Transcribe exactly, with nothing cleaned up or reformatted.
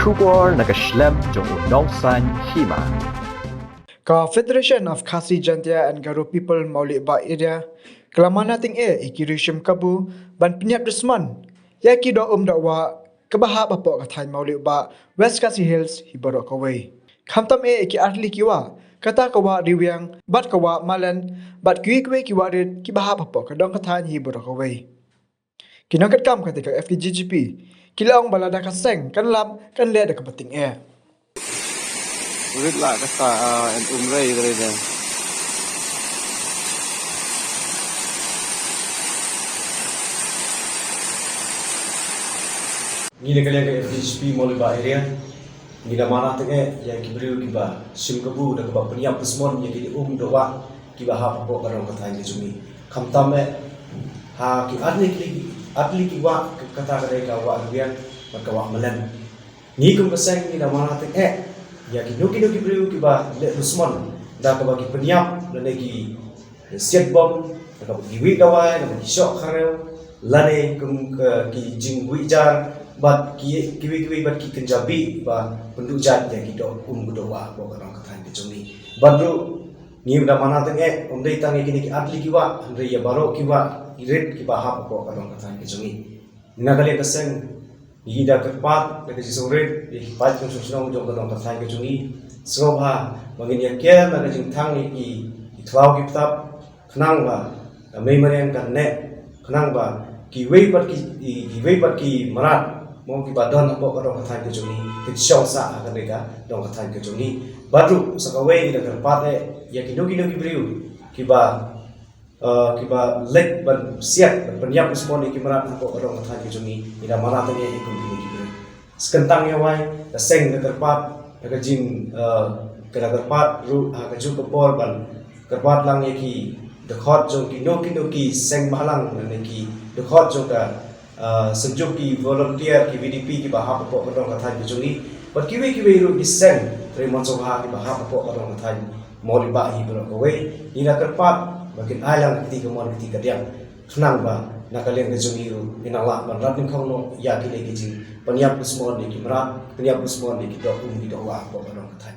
Khubor na ka shlem jong u nongsan hima. Ka Federation of Khasi Jaintia and Garo People Mawlih Bah Area ka la mana tyngeh ïa ki riew shim kabu ban pynïap dusmon ïa ki doh um doh wah kaba hap hapoh ka thaiñ Mawlih Bah, West Khasi Hills hi baroh kawei. Khamtam eh ïa ki artylli ki wah, kata ka wah riwiang bad ka wah malen bad kiwei kiwei ki wah rit kiba hap hapoh ka dong ka thaiñ hi baroh kawei. Ki nongkitkam kata ka F K J G P ki la ong ba lada ka seng kan lap, kan leh da kaba tyngeh. Rit la kata, ah, en um rei rei de. Ngi na ka liang ka F K J G P Mawlih Bah Area, ngi da mana tyngeh ïa ki briew kiba shim kabu da kaba pynïap dusmon ïa ki doh um doh wah kiba hap hapoh ka dong ka thaiñ ka jong ngi. Khamtam eh ha ki artylli ki, artylli ki wah, kata ka dei ka wah riwiang bad ka wah malen. Ngi kum ka seng ngi da mana tyngeh ïa kino kino ki briew kiba leh dusmon da kaba ki pynïap lane ki siat bom, da kaba ki wieh dawai, da kaba ki shoh kharew, lane kum ka ki jingwieh jar bad ki, kiwei kiwei bad ki kynja bih ba pynduh jait ïa ki doh um ki doh wah hapoh ka dong ka thaiñ ka jong ngi. Bad ruh ngi da mana tyngeh ym dei tang ïa kine ki artylli ki wah, hynrei ïa baroh ki wah ki rit kiba hap hapoh ka dong ka thaiñ ka jong ngi. Na ka liang ka seng ngi da kyrpad da ka jingsngewrit ïa ki paid kum shnong shnong jong ka dong ka thaiñ ka jong ngi. Sngewbha ba ngin ïa ker na ka jingthang ïa ki, ki khlaw ki btap, khnang ba ka mei mariang kan neh, khnang ba kiwei pat ki, ki, kiwei pat ki mrad mo kiba don hapoh ka dong ka thaiñ ka jong ngi kin shong sah ha kane ka dong ka thaiñ ka jong ngi. Bad ruh sa kawei ngi da kyrpad eh ïa kino kino ki briew kiba, eh, kiba leit ban siat ban pynïap dusmon ïa ki mrad hapoh ka dong ka thaiñ ka jong ngi, ngi da mana tyngeh ïa kum kine ki briew. Sa kyntang ïa wai, ka seng ka kyrpad da ka jing, eh, ka da kyrpad ruh ha kajuh ka por ban kyrpad lang ïa ki dkhot jong kino kino ki seng bhalang lane ki dkhot jong ka, eh, seng jong ki volunteer ki V D P kiba hap hapoh ka dong ka thaiñ ka jong ngi. Bad kiwei kiwei ruh ki seng trei mon sngewbha kiba hap hapoh ka dong ka thaiñ Mawlih Bah hi baroh kawei. Ngi da kyrpad ba kin ai lang ka kti kamon ka kti kadiang, khnang ba na ka liang ka jong ngi ruh ngin nang lah ban rat nyngkong noh ïa kine ki jingpynïap dusmon ïa ki mrad, pynïap dusmon ïa ki doh um ki doh wah hapoh ka dong ka thaiñ.